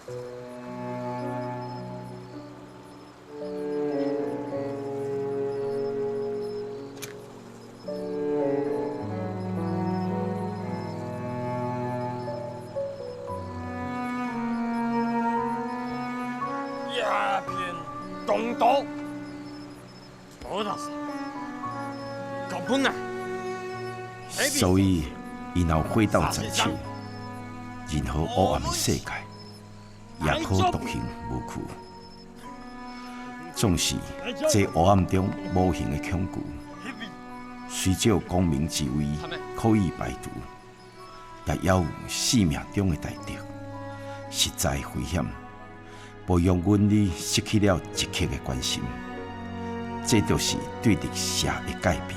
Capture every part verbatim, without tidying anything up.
一片东都，多大山，搞不难。所以，伊若回到早起，任何烏暗个世界，也可獨行無拘。總是，這烏暗中無形个恐懼，雖照光明之威可以排除， 也有生命中个大敵，實在危險，會讓阮你失去了一刻个關心。這就是對日常个戒備。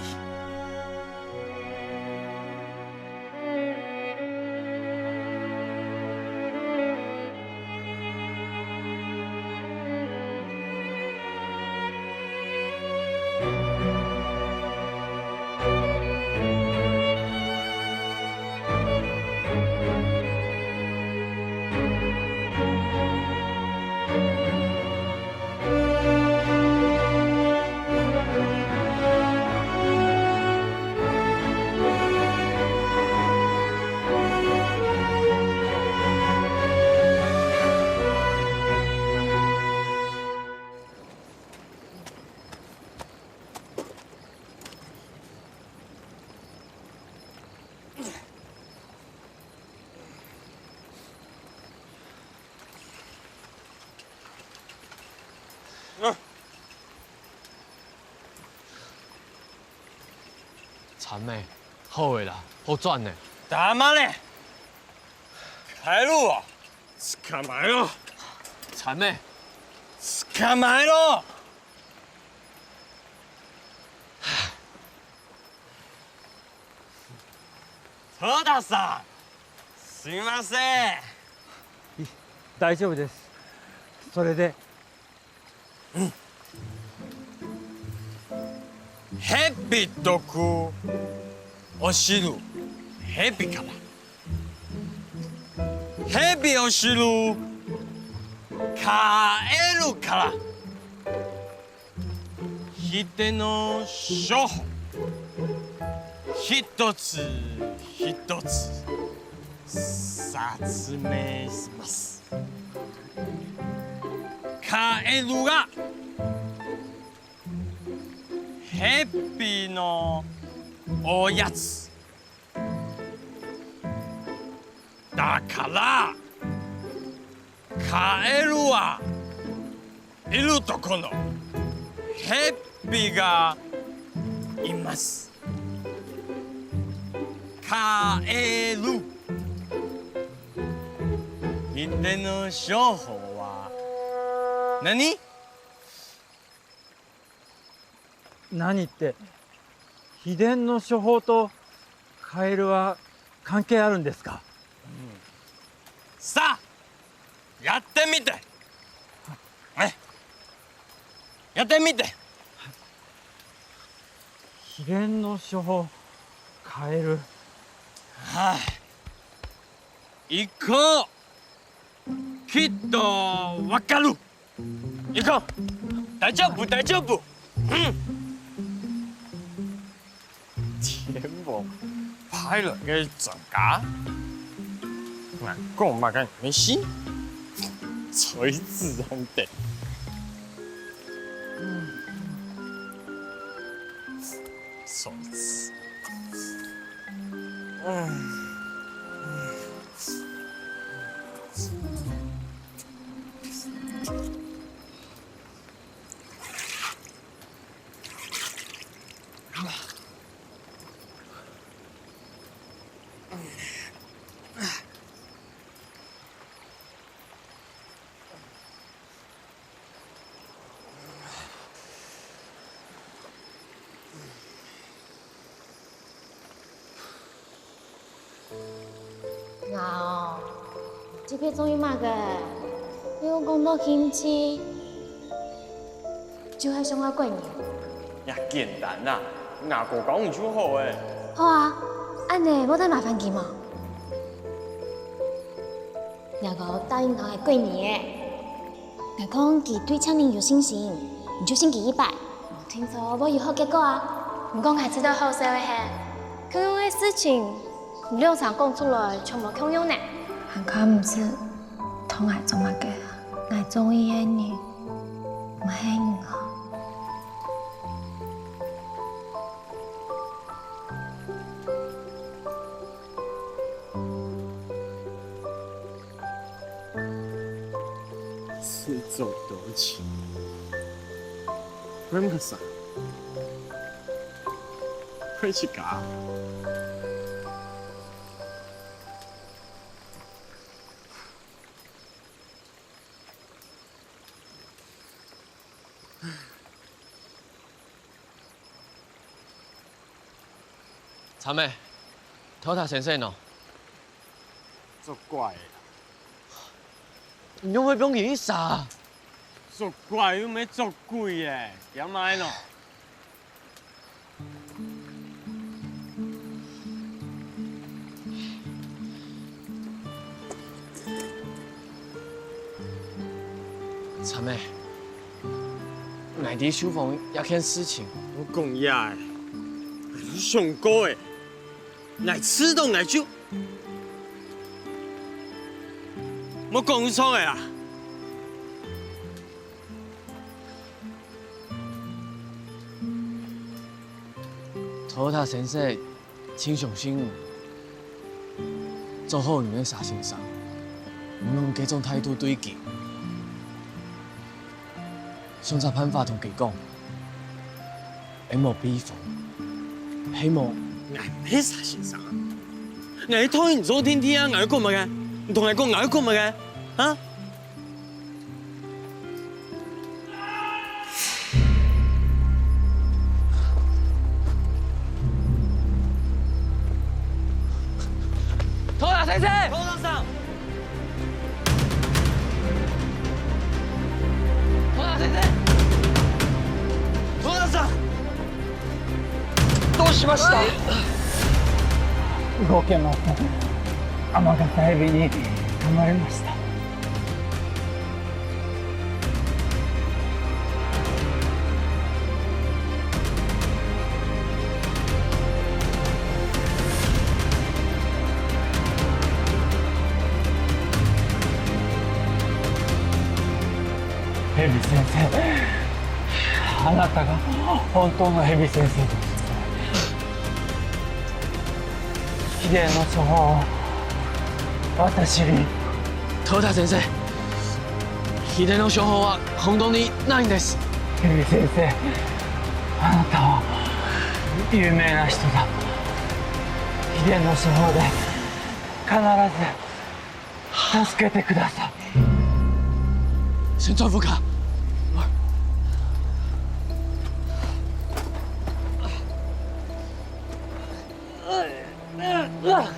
慘欸，好欸啦，好賺欸。たまれ。カエルは捕まえろ。慘欸。捕まえろ。トータさん、すいません。い、大丈夫です。それで、蛇毒を知る蛇から。蛇を知るカエルから。秀の書法、一つ一つ説明します。カエルが蛇のおやつ。だから、カエルはいるとこの蛇がいます。カエル。秀の書法は何？何って、秘伝の書法とカエルは関係あるんですか？さあ、やってみて。え、やってみて。秘伝の書法、カエル。はい。行こう。きっとわかる。行こう。大丈夫、大丈夫。天文派來个專家，𠊎講麼个你信？吹紙人等。吹紙。啊，這片種有麼个？你有講到興趣，就係想愛觀鳥。也簡單啦，吾哥教你就好欸。好啊，恁呢無太麻煩佢無？若个答應𠊎个閨蜜仔，𠊎講佢對情人有信心，你就信佢一擺，定著會有好結果啊。毋過𠊎知道好笑个係，共樣个事情，你兩儕講出來全無共樣呢。還較毋使同𠊎做麼个啊？𠊎中意个人，毋係你啊。 自作多情。為麼个？為自家。 慘欸，Toyota先生呢？作怪个啦。你仰會放佢去殺？作怪又毋係作鬼欸，驚麼个呢？ 慘欸，𠊎知書房這件事情。莫講這个，𠊎都想過欸，𠊎知道𠊎就莫講錯欸啊！ Toyota先生盡相信你，做好你个沙先生，你用這種態度對佢，想隻辦法同佢講，𠊎無被封，係無？𠊎毋係沙先生啊，𠊎係代你做天地啊，𠊎愛講麼个？你同𠊎講𠊎愛講麼个？啊？ Toyota先生！Toyotaさん！Toyota先生！Toyotaさん！ どうしました？動けません。天笠蛇に噛まれました。蛇先生、あなたが本当の蛇先生です。 秀の書房は私に。Toyota先生、秀の書房は本当にないんです。蛇先生、あなたは有名な人だ。秀の書房で必ず助けてください。宣传部か。仰仔？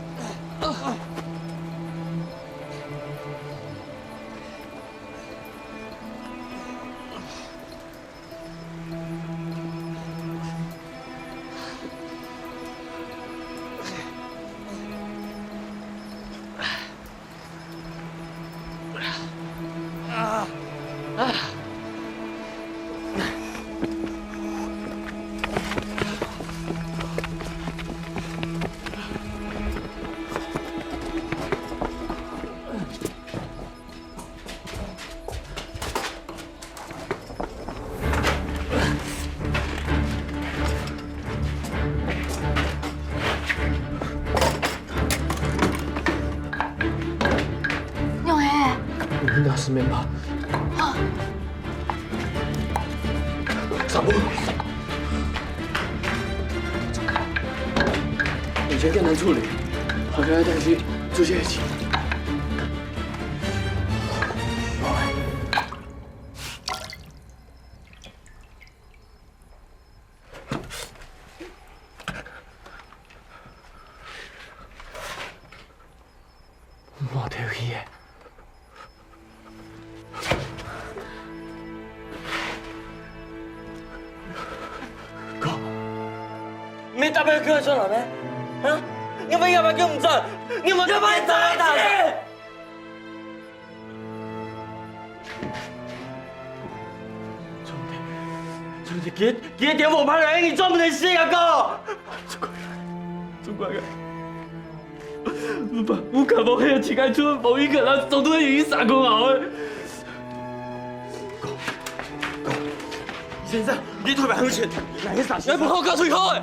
你那是面包。啊！啥物？以前更难处理，好像要带去注射一下。 無頭去欸。哥，你打牌叫我做啥物？啊？你為啥物叫毋做？你莫叫我打牌！上帝，上帝，佢，佢點火牌來，你專門的事啊，哥！中國人，中國人，我把，我看到黑暗情感中某一个人走到一三公啊！先生，你頭擺向前，來，啥事？哎，不好，搞錯以後，哎。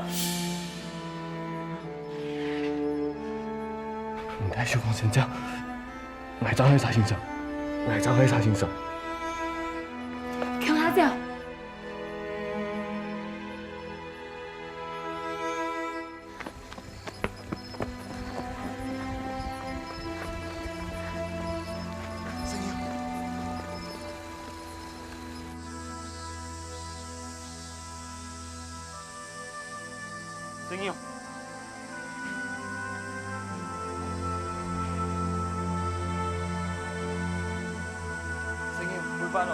你帶小光先走。 𠊎正去查先生，𠊎正去查先生。共下走。星耀。星耀，回飯咯。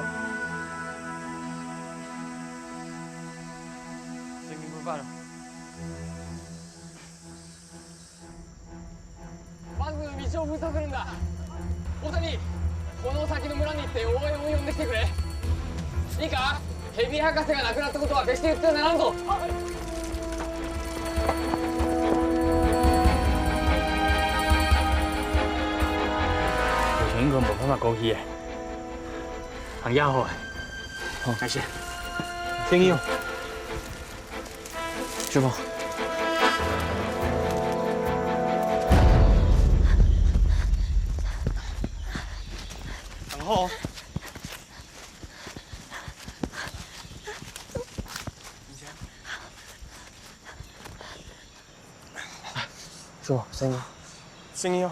星耀，回飯咯。 バスの道を封鎖するんだ。大谷、この先の村に行って オーエム を呼んできてくれ。いいか？ 蛇博士が亡くなったことは決して言ってはならんぞ。我想應該無辦法過去了。行也好啊。好，感謝。星耀。 師傅。很厚哦。師傅，星耀。星耀。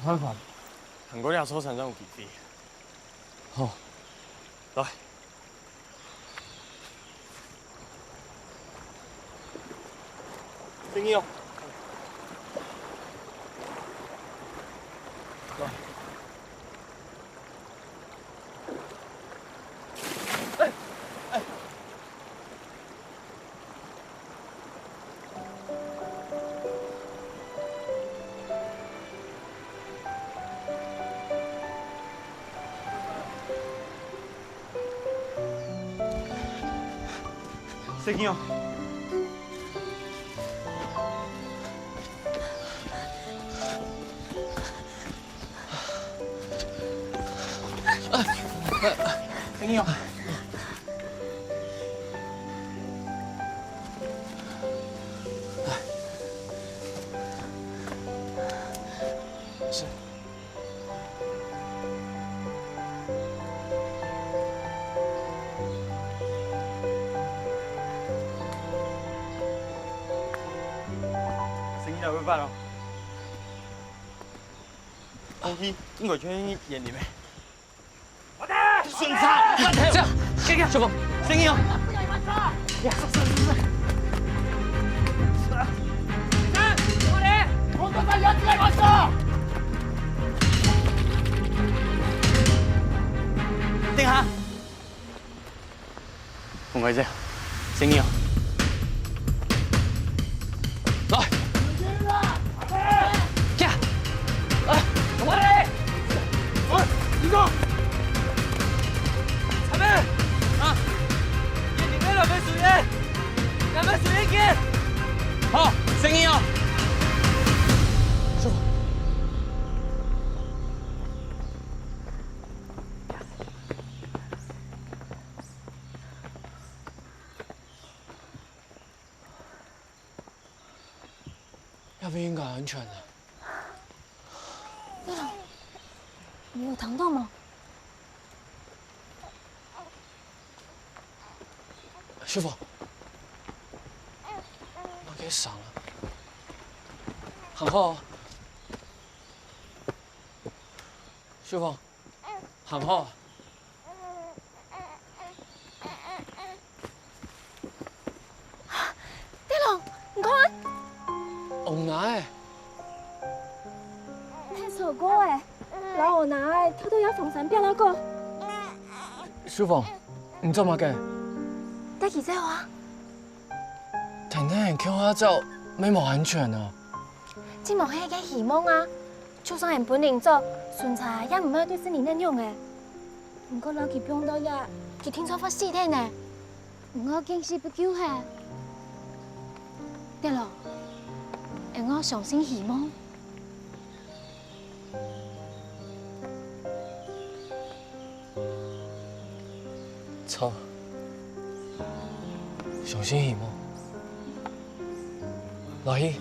無辦法，行過這座山正有機會。好。來。星耀。來。 星耀。 星耀。是。星耀，拜拜咯。 東西應該全員入面。順差，這樣，小鳳，星耀。等下。 紅孩子，星耀。來。呀！哎，快點！哎，你走。前面！啊！你，你們那邊注意！那邊注意點！好，星耀。師傅。 這位應該安全了。你有聽到嗎？師傅，那個傷了，很厚哦。師傅，很厚。 大龍，你看！王奶奶！聽說過欸，摎吾奶奶跳到這荒山壁肚過。秀芳，你做麼个？帶佢走啊！天天共下走，乜無安全啊！這無係个希望啊！就算𠊎分人捉，巡查也毋會對事你恁樣个。毋過摎佢放到這，佢定著會死忒呢。 你愛堅持不休嘿。對咯，𠊎愛相信希望。著，相信希望。來去。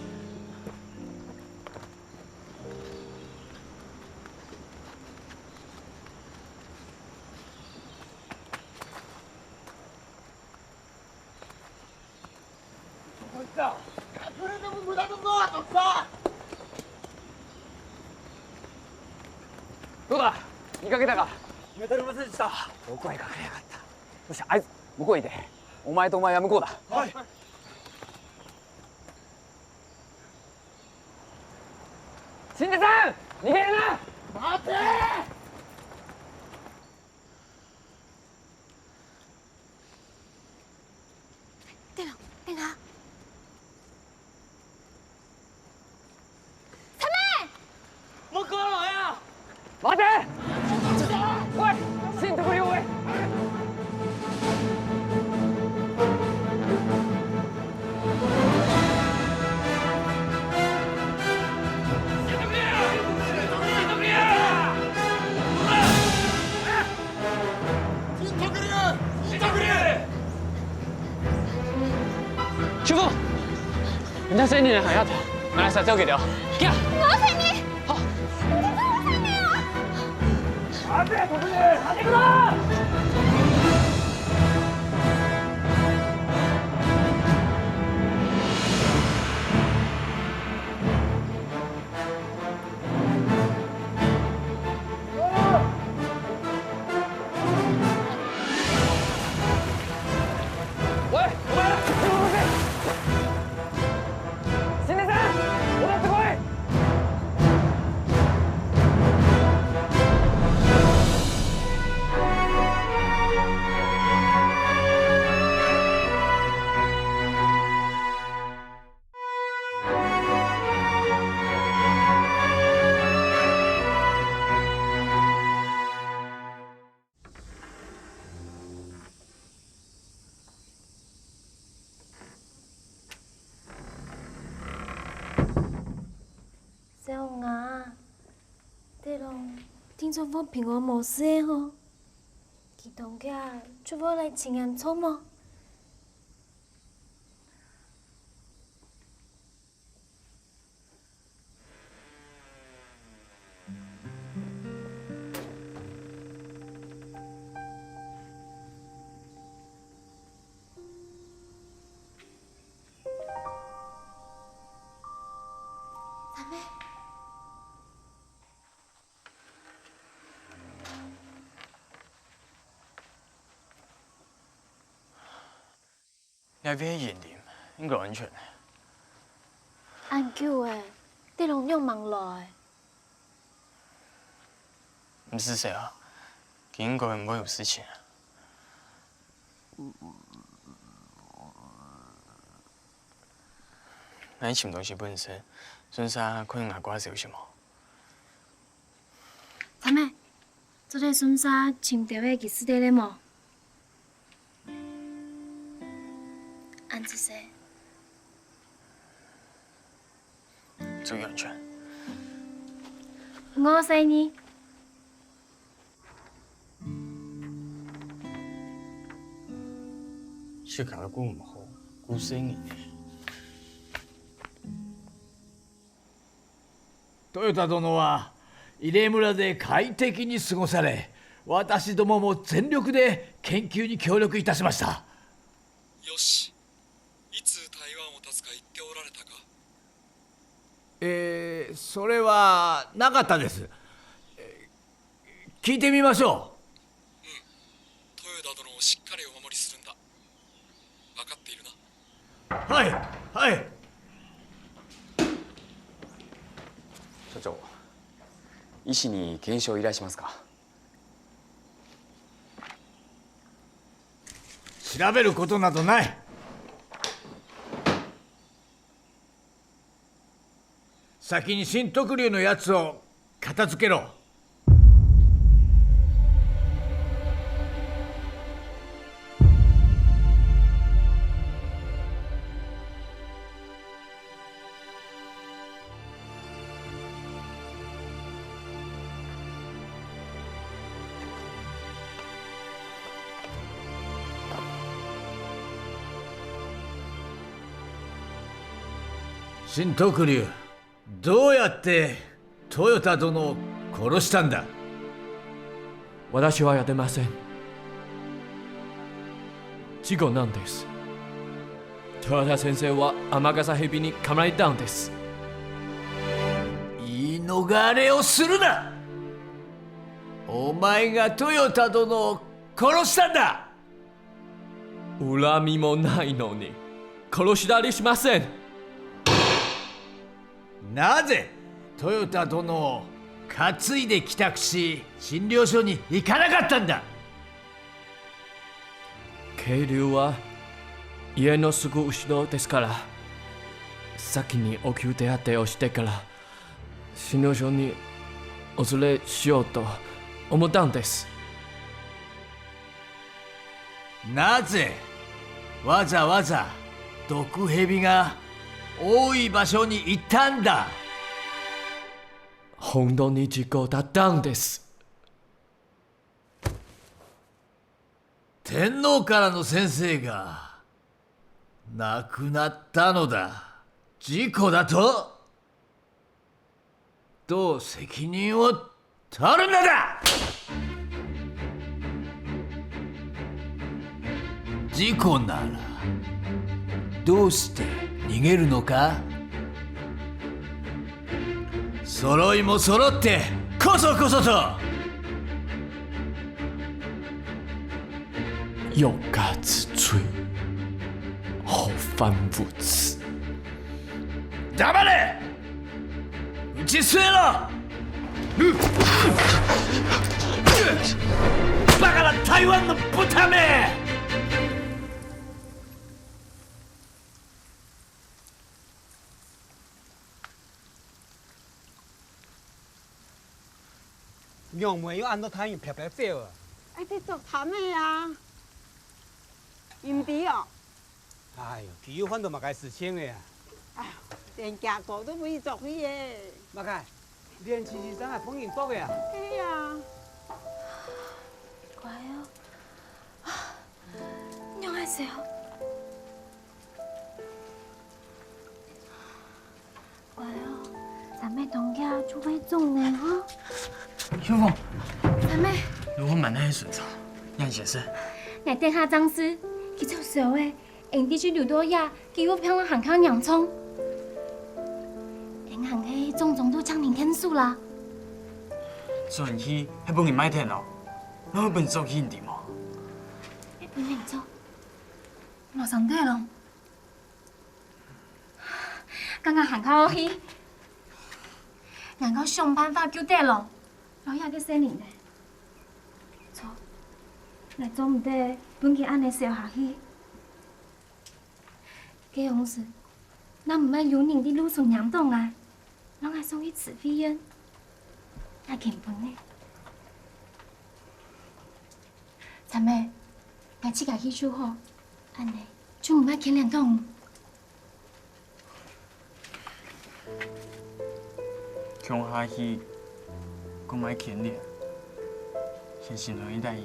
どうだ？見かけたか？見当たりませんでした。どこへかけやがった。よし、あいつ、向こう行け。お前とお前は向こうだ。はい。新田さん、逃げるな！待て！ 等下，等下。三妹！莫搞了呀！待て！喂，死んでくれよ、おい！ 秀芳，你在這裡還要逃？拿來殺掉佢兜！行！我愛死你！好！你怎麼會這樣啊！ 喂，喂，新田さん、戻ってこい！ 小雅，德龍定著會平安無事个吼，佢當遽就會來尋𠊎，著無？ 三妹。這片係叡林，應該安全个。恁久了，德龍仰吂來？毋使愁啊，佢應該毋會有事情啊。𠊎去尋東西分你食，順續看你阿哥个消息無？三妹，做得順續尋兜仔佢死忒了無？ 恁仔細。注意安全。𠊎愛細義。自家顧毋好，顧細人呢。 トヨタ殿は、イレ村で快適に過ごされ、私どもも全力で研究に協力いたしました。よし。いつ台湾を助け行っておられたか？えー、それはなかったです。えー、聞いてみましょう。うん。トヨタ殿をしっかりお守りするんだ。 分かっているな。はい、はい。社長、医師に検視を依頼しますか？調べることなどない。先に新特流のやつを片付けろ。新特流、どうやってトヨタ殿を殺したんだ？私はやってません。事故なんです。トヨタ先生は天笠蛇にかまれたんです。言い逃れをするな！お前がトヨタ殿を殺したんだ！恨みもないのに殺したりしません。なぜトヨタ殿を担いで帰宅し、診療所に行かなかったんだ？係留は家のすぐ後ろですから、先にお宮廷をしてから診療所にお連れしようと思ったんです。なぜわざわざ毒蛇が多い場所に行ったんだ？本当に事故だったんです。天皇からの宣誓がなくなったのだ。事故だと？ どう責任を取るのだ！事故なら、どうして逃げるのか？揃いも揃って、こそこそと！欲加之罪，何患無辭。 黙れ！打ち据えろ！バカな台湾の豚め！仰會有恁多台灣人飄飄走啊？愛得捉他們啊！毋知哦。 哎喲，佢又犯到麼个事情咧啊？哎喲，連厥哥都毋會捉佢耶。麼个？連七七三還分人捉个啊？係啊。乖哦，仰會笑？乖哦，三妹當遽就會腫呢吼。秀鳳，三妹，如何慢慢順暢，讓你先生。𠊎等下正事，佢做燒个。 𠊎等就留到這，佢又變到還較嚴重。𠊎等還係種種都請人𢯭手啦。轉去係分人賣忒哦，哪會分人捉去，你知無？係分人捉，無想到咯。剛剛還較好去，𠊎等想辦法救得咯，老爺个性命呢？著，𠊎做毋得分佢恁呢燒下去。 該央時，若毋係有人在路脣拈著𠊎，摎𠊎送去慈惠院，𠊎根本呢。三妹，𠊎自家去就好，恁呢就毋會牽連著你。 共下去，講麼个牽連？先心疼一下佢。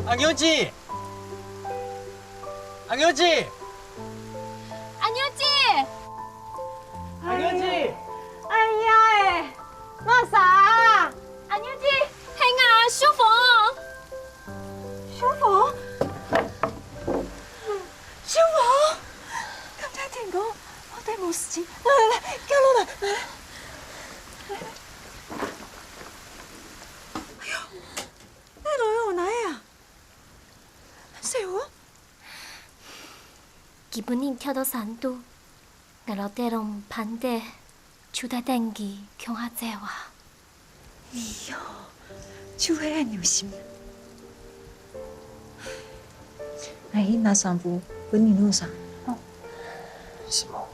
阿牛姐，阿牛姐，阿牛姐，阿牛姐，哎呀哎，麼儕啊？阿牛姐，係𠊎，秀鳳。秀鳳？細雲，佢分人跳到山肚，𠊎摎德龍攀得，就帶等佢共下走啊。你哦，就係恁有心。𠊎去拿衫褲分你換衫。哦。什麼？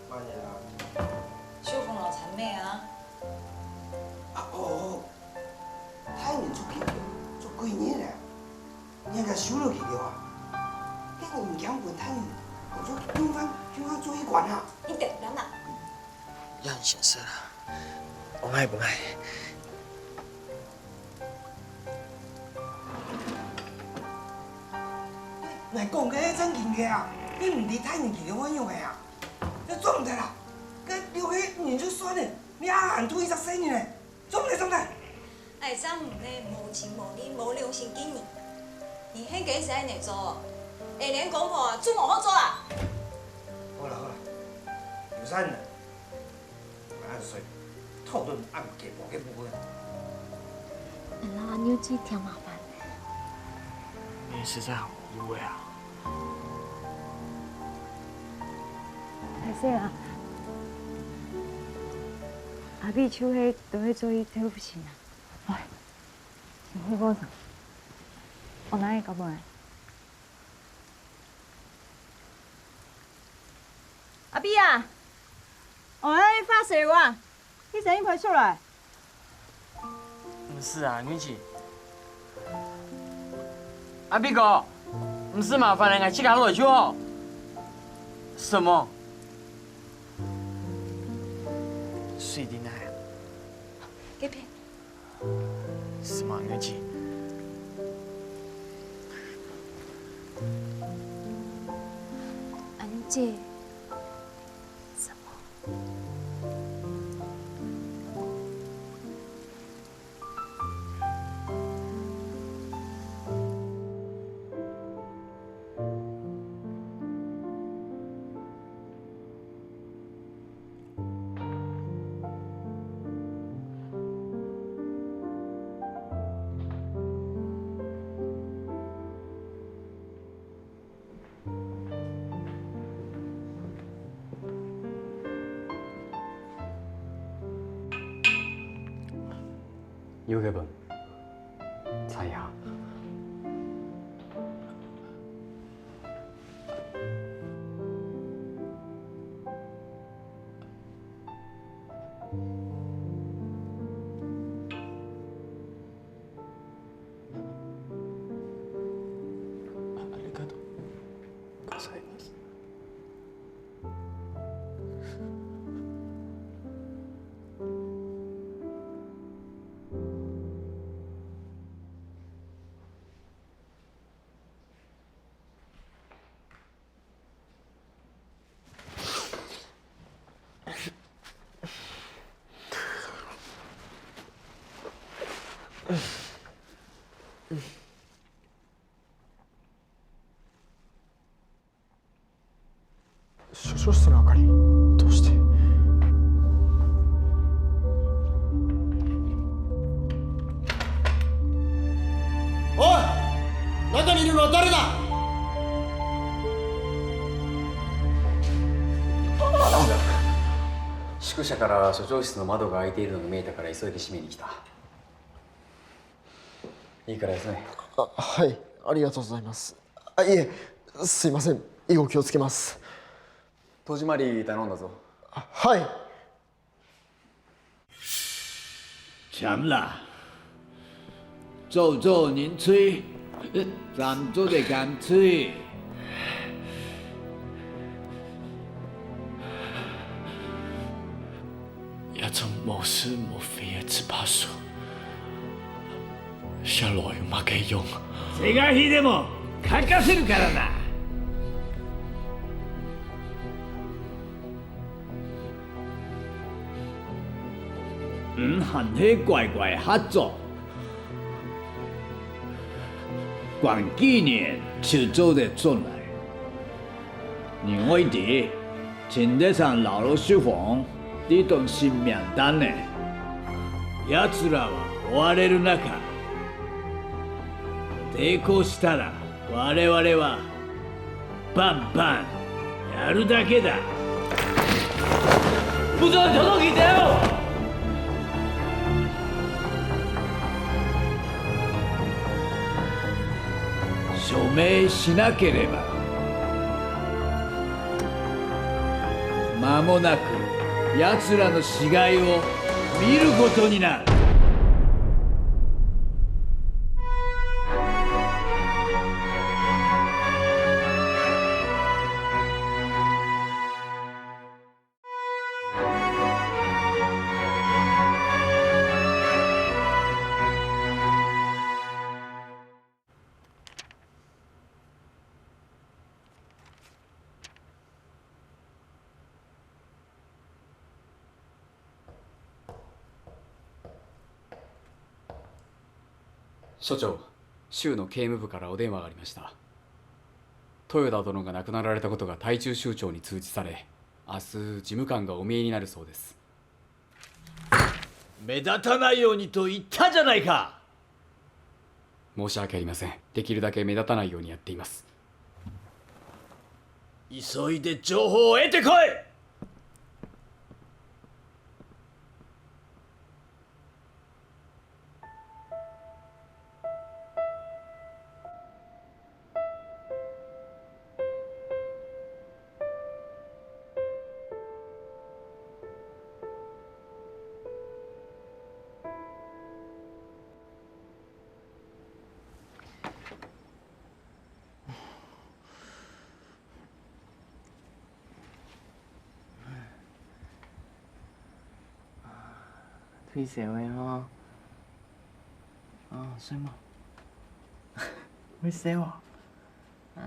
慢點啊。秀紅老殘妹啊。啊，哦，哦，大人出去，做幾年了，你還敢收留佢了啊？該你毋驚分大人，做共犯，共犯捉去關啊？你等等啊！楊先生啊，我愛不愛？ 𠊎講个係正經个啊，你毋知大人佢个樣仔啊，這做毋得啦！該留下人就算了，你還拖一隻細人呢，做毋得，做毋得！𠊎正毋係無情無義、無良心个人，你還該時恁樣做，下連公婆啊，做無好做啊！好啦好啦，有啥人呢？ 恁衰，頭都毋按計劃个部分。𠊎摎阿妞姊添麻煩。你實在好無奈啊！歹勢啊，阿比就係都係做佢豆腐心啊。唉，真係無爽。我哪會搞不來？ 阿比啊，𠊎愛發燒啊，去洗身房出來。毋使啊，你去。阿比哥，毋使麻煩了，𠊎自家來就好。什麼？水滴奶。這片。 什麼？你去。阿妞姊。什麼？ 有个本，猜一下。 ありがとうございます。 所長室の明かり、どうして？おい！中にいるのは誰だ？宿舎から所長室の窓が開いているのが見えたから急いで閉めに来た。いいから休め。あ、はい、ありがとうございます。あ、いえ、すいません。以後気をつけます。 戸締まり頼んだぞ。はい。強啦，做做人催，正做得敢催。這種無是無非个紙把手， 寫落有麼个用？手が冷えても書かせるからな。你還係乖乖合作，關幾年就做得轉來。 你愛知，陳德昌摎羅秀鳳在等新名單呢。奴らは追われる中、抵抗したら我々はバンバンやるだけだ。武装全都给我！署名しなければ、間もなく奴らの死骸を見ることになる。所長、州の警務部からお電話がありました。 豊田殿が亡くなられたことが台中州長に通知され、明日事務官がお見えになるそうです。目立たないようにと言ったじゃないか。申し訳ありません。できるだけ目立たないようにやっています。急いで情報を得てこい。退燒个吼。哦，睡目。會笑哦。啊，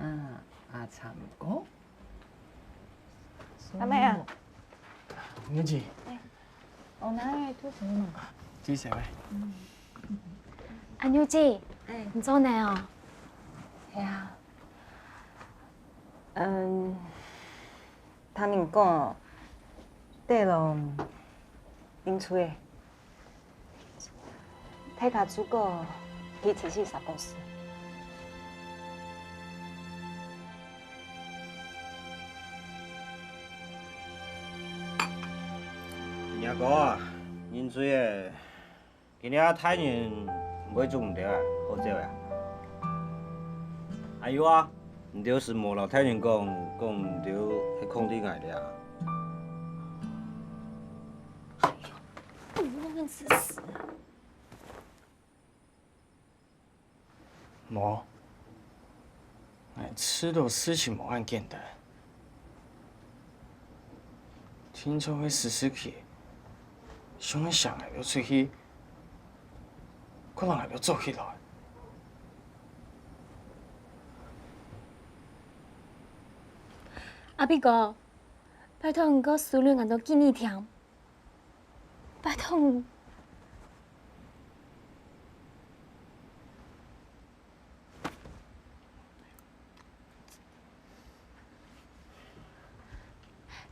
阿長哥。阿妹啊。牛姐。哦，哪位退燒嘛？退燒个。阿牛姐，你做呢哦？係啊。嗯，聽人講，地龍飲醉个。 大家就過去提起啥故事。若哥啊，認罪个，今日大人毋會捉毋兜啊，好走啊。還有啊，毋兜係無摎大人講，講毋兜係囥在𠊎這啊。 無，𠊎知道事情無恁簡單。定著會時時去，想愛想愛愛出去，可能愛做起來。阿碧哥，拜託你過收留𠊎兜幾日聽。 拜託你。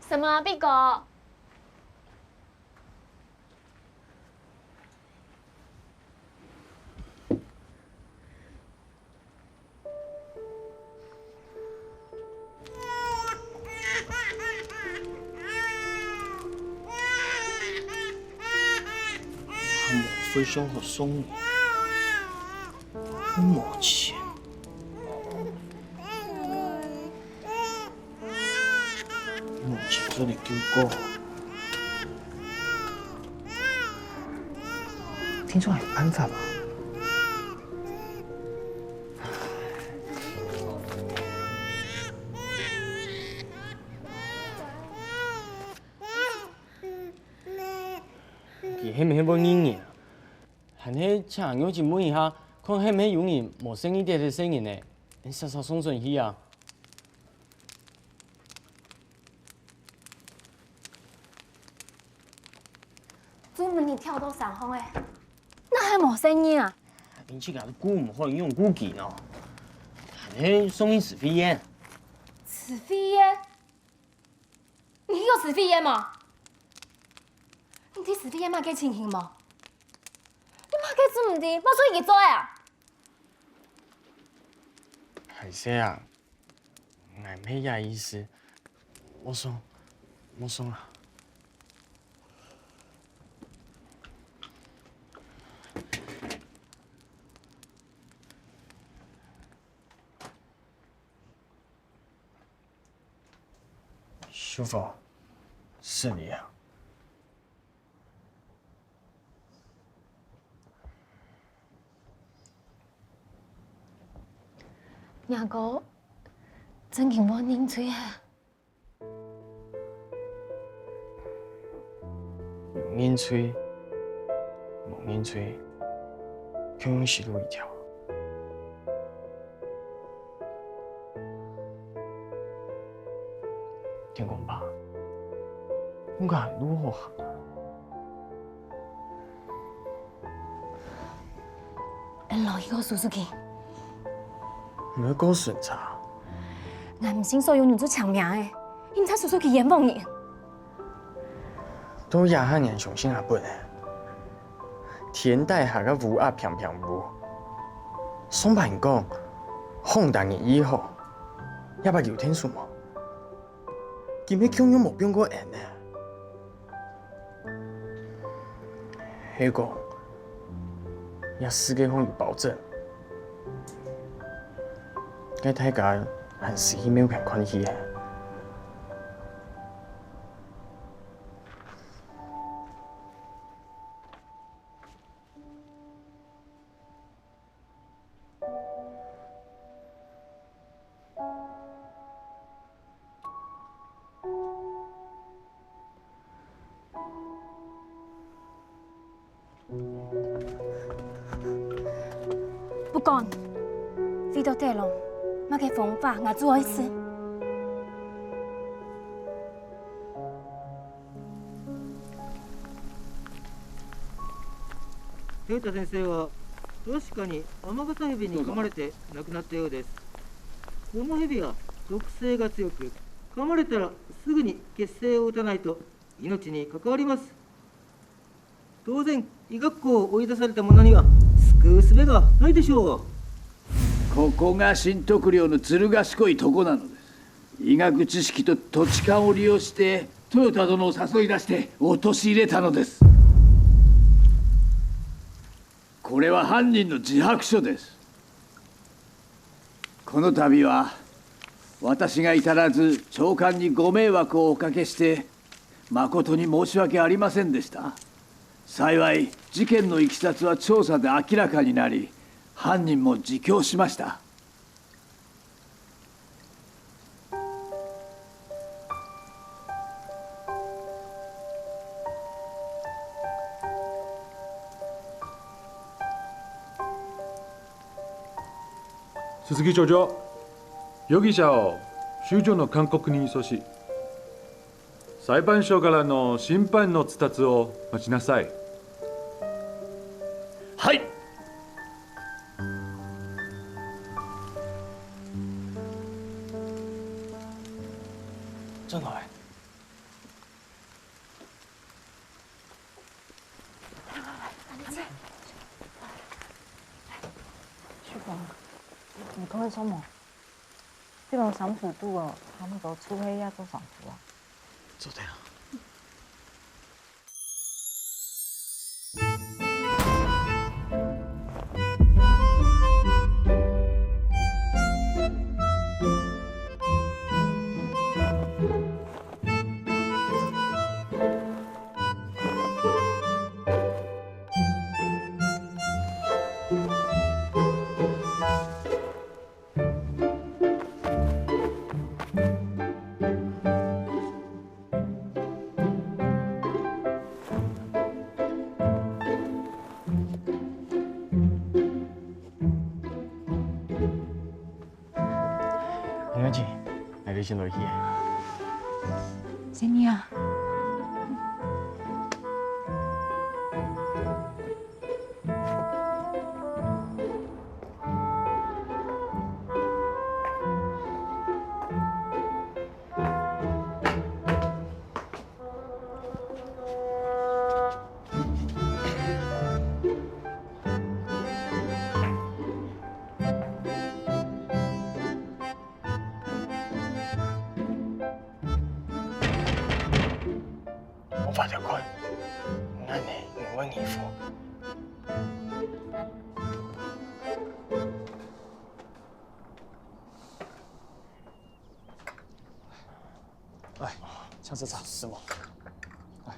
什麼啊，碧哥？ 無分享好送你，無錢，無錢做你救過。聽說還有辦法吧？ 佢係毋係會認人啊？還係請牛姐問一下，看係毋係有人無細義兜个細人仔，煞煞送轉去啊？做麼个你跳到山項欸？哪還無細人啊？你自家顧毋好，你仰顧佢呢？還係送去慈惠院。慈惠院？ 你去過慈惠院無？你知慈惠院麼个情形無？你無注意佢做个啊？歹勢啊，𠊎毋係這意思。無爽，無爽啊！ 舒服，失禮啊。若哥，正經無認罪啊？ 有認罪，無認罪，共樣死路一條。天公伯，你看路好行啊？ 恩老去告訴書記。你會告訴人家？𠊎毋信所有人做青盲个，你毋知書記冤枉人。都這下人相信阿本个，天底下个烏鴉平平烏。上擺人講，風大人意好，這擺有聽著無？ 佢乜共樣無放過恩呢。係講，這世界項有包拯，該大家還係去廟前看戲啊！ 不管，飛到地浪，麼个風化，𠊎做得食。 平太先生は確かにアマガタヘビに噛まれて亡くなったようです。この蛇は毒性が強く、噛まれたらすぐに血清を打たないと命に関わります。当然、医学校を追い出された者には救う術がないでしょう。ここが新特領のずる賢いとこなのです。医学知識と土地勘を利用して、トヨタ殿を誘い出して、陥れたのです。これは犯人の自白書です。この度は、私が至らず長官にご迷惑をおかけして、誠に申し訳ありませんでした。幸い、事件のいきさつは調査で明らかになり、犯人も自供しました。 鈴木長官、容疑者を州長の監獄に移送し、裁判所からの審判の伝達を待ちなさい。はい。長官。 秀芳，你看得著無？這種衫褲肚哦，差不多就係這種衫褲啊。做得啊。沒問題，那就先落去。先你啊。請食茶。是無？哎。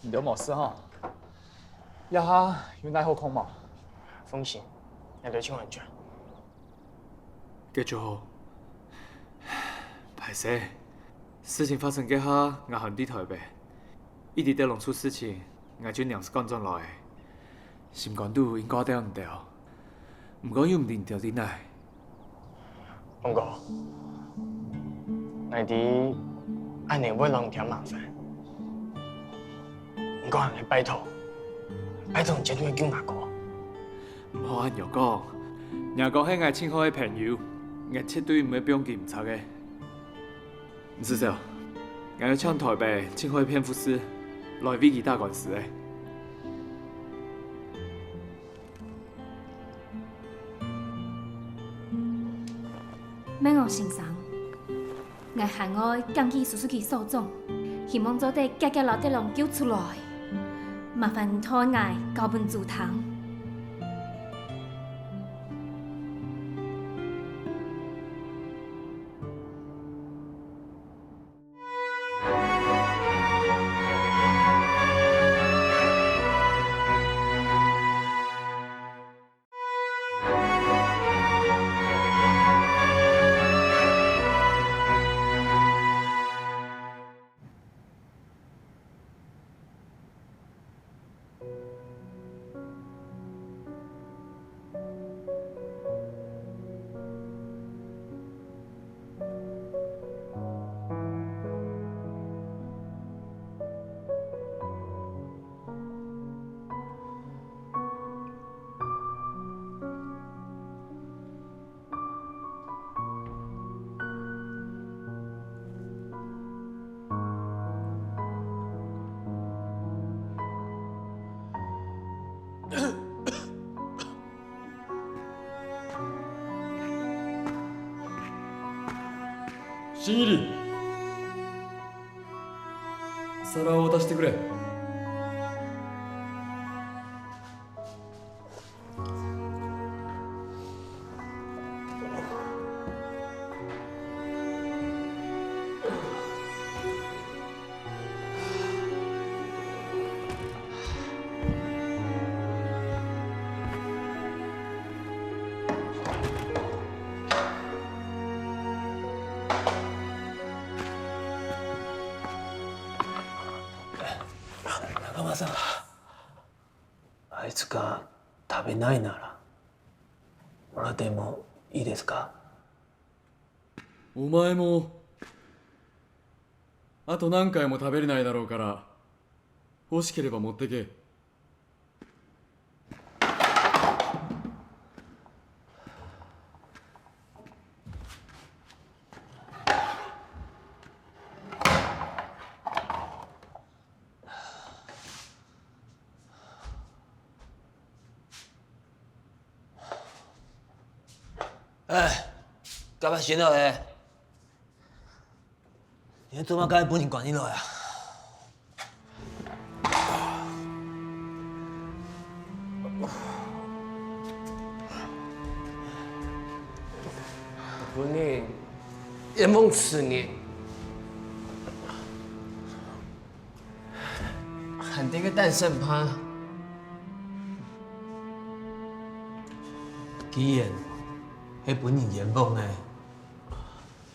你兜無事吼？這下有哪好看無？放心，𠊎兜盡安全。該就好。歹勢，事情發生該下，𠊎還在臺北，一直到龍出事情，𠊎就臨時趕轉來。 心肝肚應該掛念你兜，毋過又毋知你兜在哪。龍哥，𠊎知恁樣會摎你添麻煩，毋過𠊎拜託，拜託你絕對愛救吾哥。毋好恁樣講，若哥係𠊎盡好个朋友，𠊎絕對毋會放佢毋掣个。 你試想，𠊎愛請臺北盡好个辯護士來為佢打官司欸。免哦，先生，𠊎還愛檢舉叔叔佢所長，希望做得遽遽摎德龍救出來。麻煩你代𠊎交分組堂。 新入り。皿を渡してくれ。 中間さん、あいつが食べないなら、もらってもいいですか？お前も、あと何回も食べれないだろうから、欲しければ持ってけ。 哎，甲白先落去。你做麼个分人關起來啊？分人冤枉死人。 還在該等審判。既然係分人冤枉个，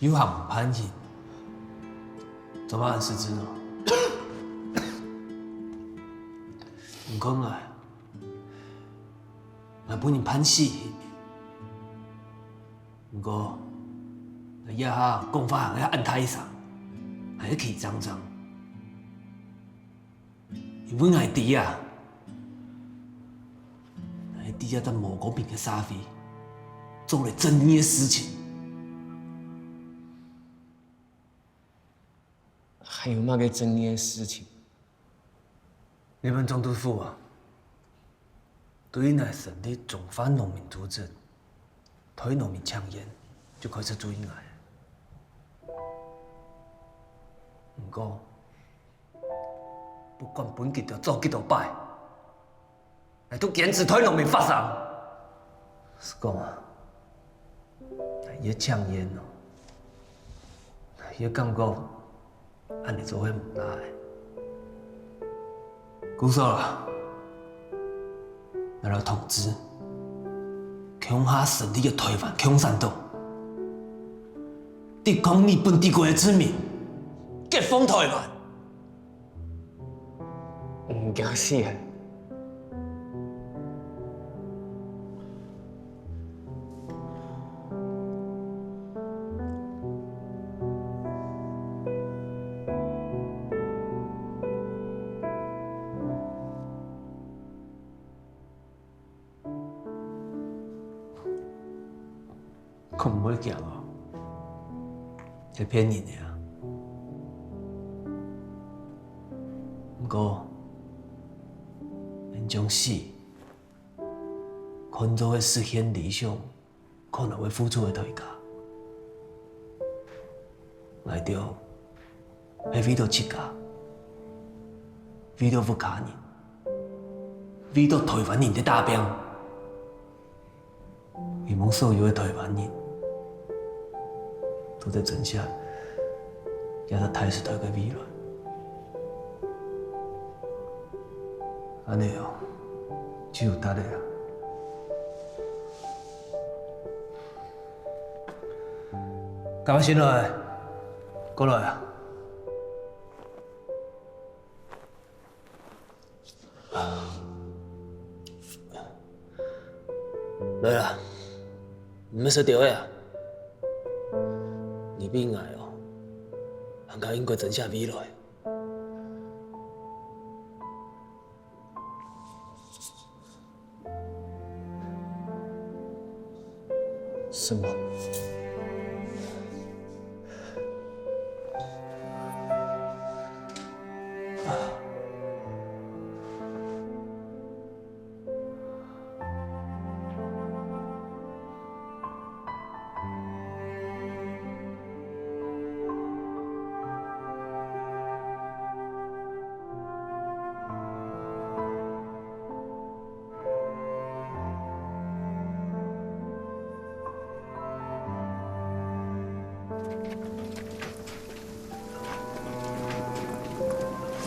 又還毋判刑，做麼个恁失志呢？你看，𠊎，𠊎分人判死刑。 毋過，𠊎這下講話還愛恁大聲，還愛企正正，因為𠊎知啊，𠊎知啊，在無公平个社會，做了正義个事情。還有麼个正義个事情？日本總督府啊， 對𠊎成立中華農民組織，代農民請願，就開始注意𠊎。毋過，不管分佢兜做幾多擺，𠊎都堅持代農民發聲。係講啊，𠊎 你个強硬哦，你个感覺，恁呢做會毋罅个。古嫂啊，𠊎摎同志，共下成立个台灣共產黨，抵抗日本帝國个殖民，解放台灣。 毋驚死啊？講毋會驚哦，係騙人个啊！毋過，𠊎將死，看做係實現理想可能會付出个代價。𠊎兜 係為著自家，為著屋下人，為著台灣人在打拚。希望所有个台灣人，都在爭取這隻大時代个未來。恁呢哦，就有道理啊！ 感謝來，過來啊！來啊，毋使愁个啊！你比𠊎哦，還較應該珍惜未來。 什麼？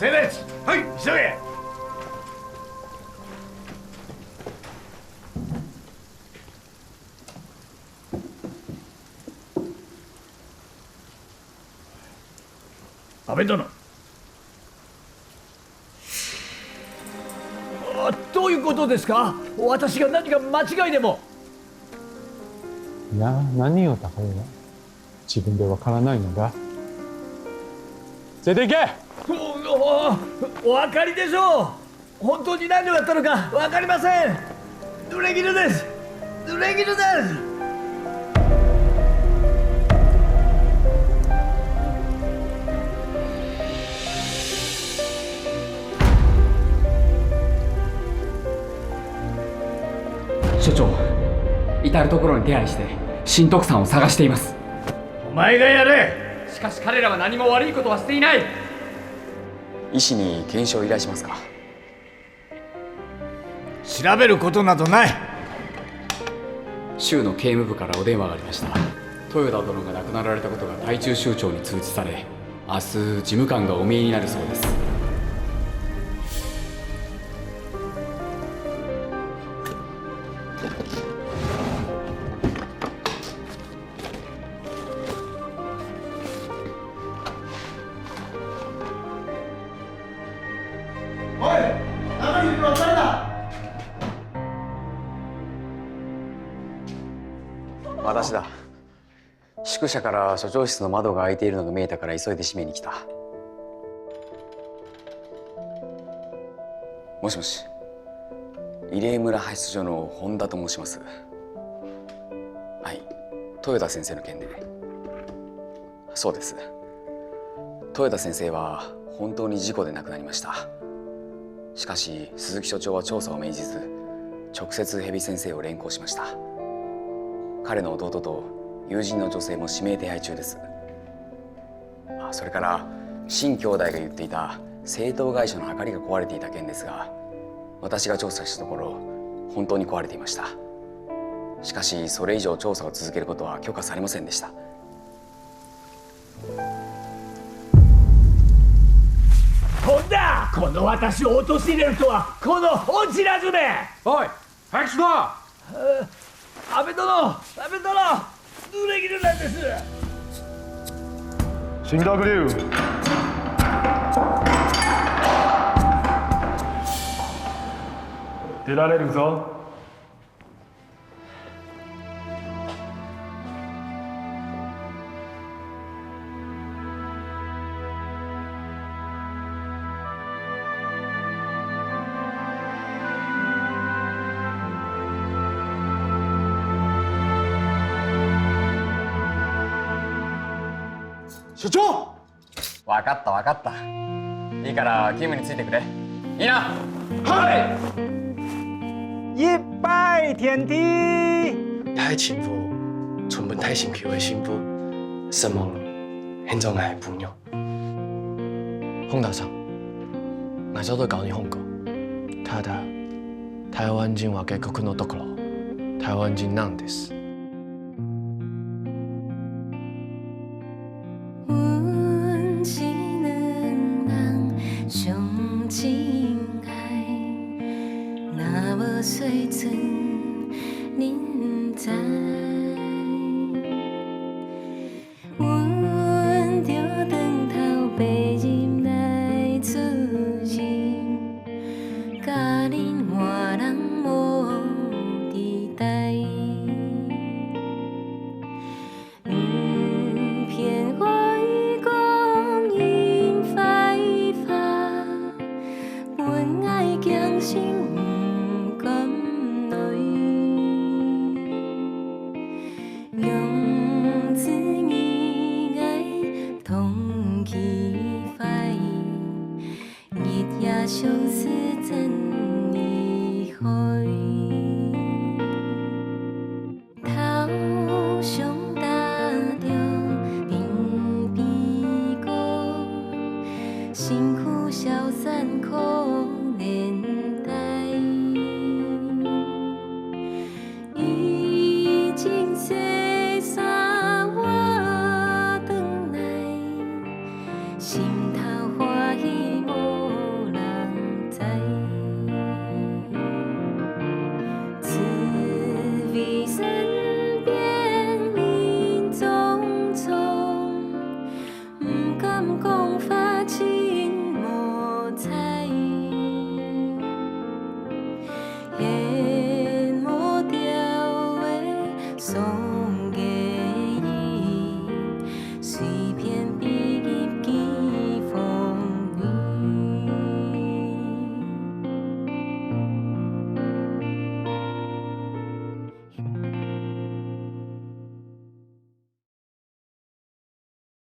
先生！はい、急げ！ 安倍殿。あ、どういうことですか？私が何か間違いでも。いや、何をたかれが自分でわからないのだ。連れて行け！お、お、お分かりでしょう。 本当に何をやったのかわかりません。濡れ衣です。濡れ衣です。所長、至る所に手配して、新藤さんを探しています。お前がやれ。しかし彼らは何も悪いことはしていない。医師に検視を依頼しますか？ 調べることなどない。州の刑務部からお電話がありました。豊田殿が亡くなられたことが台中州長に通知され、明日事務官がお見えになるそうです。 おい、中にいるのは誰だ？私だ。宿舎から所長室の窓が開いているのが見えたから急いで閉めに来た。もしもし。慰霊村派出所の本田と申します。はい。豊田先生の件で。 そうです。豊田先生は本当に事故で亡くなりました。しかし、鈴木所長は調査を命じず、直接蛇先生を連行しました。彼の弟と友人の女性も指名手配中です。あ、それから、陳兄弟が言っていた製糖会社のはかりが壊れていた件ですが、私が調査したところ、本当に壊れていました。しかし、それ以上調査を続けることは許可されませんでした。こんな、この私を陥れるとは、この本知らずめ！おい、早くしろ！安倍殿、安倍殿、濡れ衣なんです。新閣僚、出られるぞ。 社長！わかった、わかった。いいから、勤務についてくれ。いいな！はい！一拜天地！大丈夫，全部大心臼个心腹，承蒙，現做𠊎个部屬。 洪大將，𠊎早就摎你講過，ただ、台湾人は外国のところ、台湾人なんです。阮是兩人相親愛，若無水準人知。 阮著長頭白日來出任，教人換人無底代。毋騙我講𪜶壞話，分𠊎驚心毋甘落。 用盡義愛通氣壞，日夜相思真